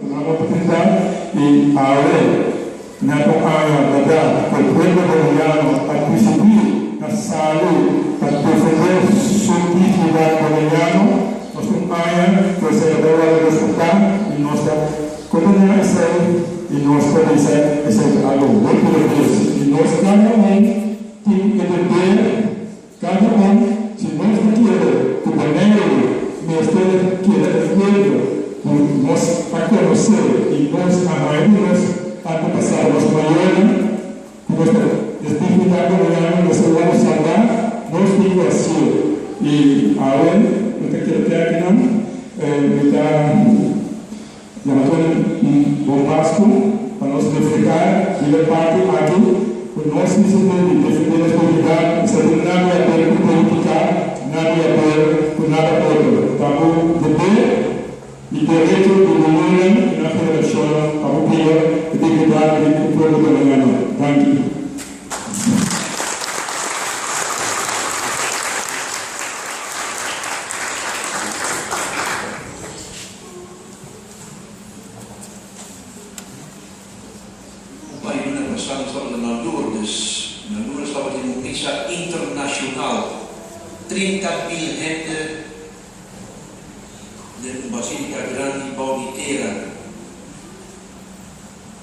Duna un oportunidat i awe na un aña bèrdat ku e pueblo boneriano a disidí na sali pa defendé su dignidat boneriano. Nos un aña ku esei a ta wòrdu respetá i nos ta kondená esei i nos ta bisa esei ta algu hopi robes i nos kada un tin e deber. Kada un, si nos ta kere ku Boneiru mester keda e pueblo ku nos a konosé i nos a haña di nos antepasado, nos mayornan, ku nos ta es dignidat boneriano mester wòrdu salbá, nos tin ku hasié. I awe mi ta kere te akinan, mi ta yama tur un bon Pasku pa nos reflehá riba e parti aki ku nos mester di defendé nos dignidat, esei tin nada di haber ku politika, nada di haber ku nada otro. Ta bo deber i derecho di bo yunan i nan generashonnan pa bo bira e dignidat di e pueblo boneriano. Danki. Un par di luna pasá nos tabata na Lourdes. Na Lourdes tabatin un misa internashonal. 30.000 hende den un basílika grandi bou di tera.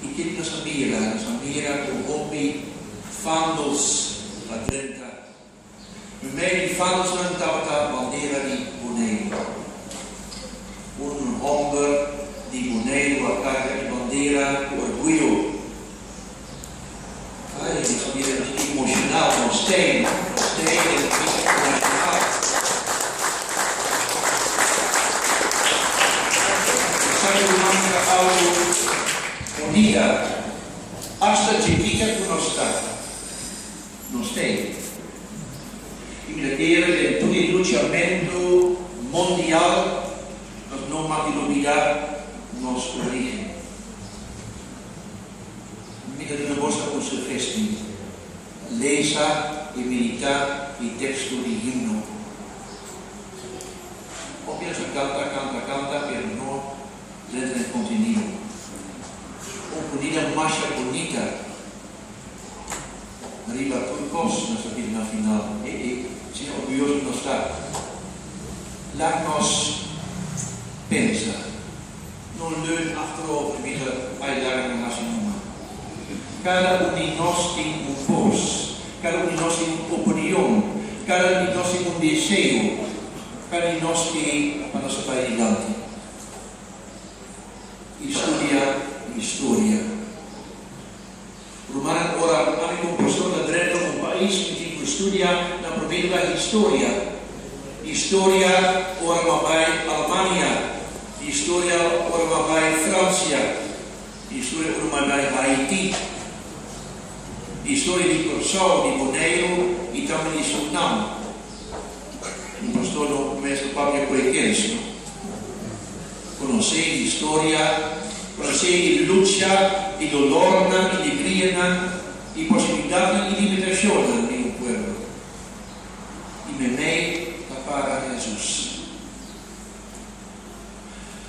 I kiko nos a mira? Nos a mira ku hopi fandels ta drenta. Meimei di fandelsnan tabata bandera di Boneiru. Un hòmber di Boneiru a karga e bandera ku orguyo. Ai, nos a bira un tiki emoshonal, nos tei, nos tei den e misa internashonal. Esaki ruman ta algu bunita, asta djikita ku nos ta. Nos tei. I mi ta kere den tur e luchamentu mondial nos no mag di lubida nos origen. Mi ta duna boso un sugesti, lesa i medita e teksto di himno. Hopi nos a kanta, kanta, kanta, pero no drenta den kontenido. Un kunida masha bunita. Riba tur kos nos ta bira na final. E e, asina orguyoso nos ta. Laat nos pensa. No leun achterover i bisa, Ai laga nan hasi numa. Kada un di nos tin un bos. Kada un di nos tin un opinion. Kada un di nos tin un deseo. Kada un di nos ke pa nos ta bai dilanti. I studia historia. Rumannan, ora ami como pastor ta drenta un pais, mi tin cu studia na prome lugar historia. Historia ora mi a bay Alemania, historia ora mi a bay Francia, historia ora mi a bay Haiti, historia di Corsou, di Boneiru y tambe di Surinam. Un pastor no mester papia cu e kens, no. Conoce historia, conoce e lucha, e dolornan, e alegrianan, e posibilidadnan y limitacionnan di un pueblo. Y memey ta para Jesus.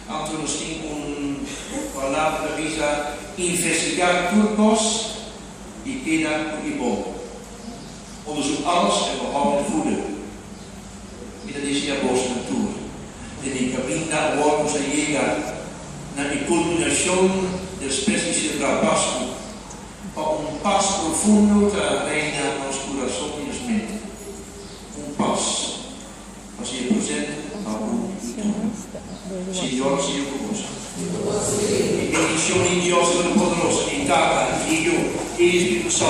Anto nos tin un palabra ta bisa, investiga tur cos y keda cu e bon. Onderzoek alles en behoud het goede. Mi ta desea bosnan tur den e caminda awor nos a yega na e culminacion despues di celebra Pascu, pa un pas profundo ta reina nos curason y nos mente. Un pas pa sea presente pa un y tur. Señor sea cu boso. E bendicion di Dios Todopoderoso, di Tata, di Yiu y di Spiritu Santo.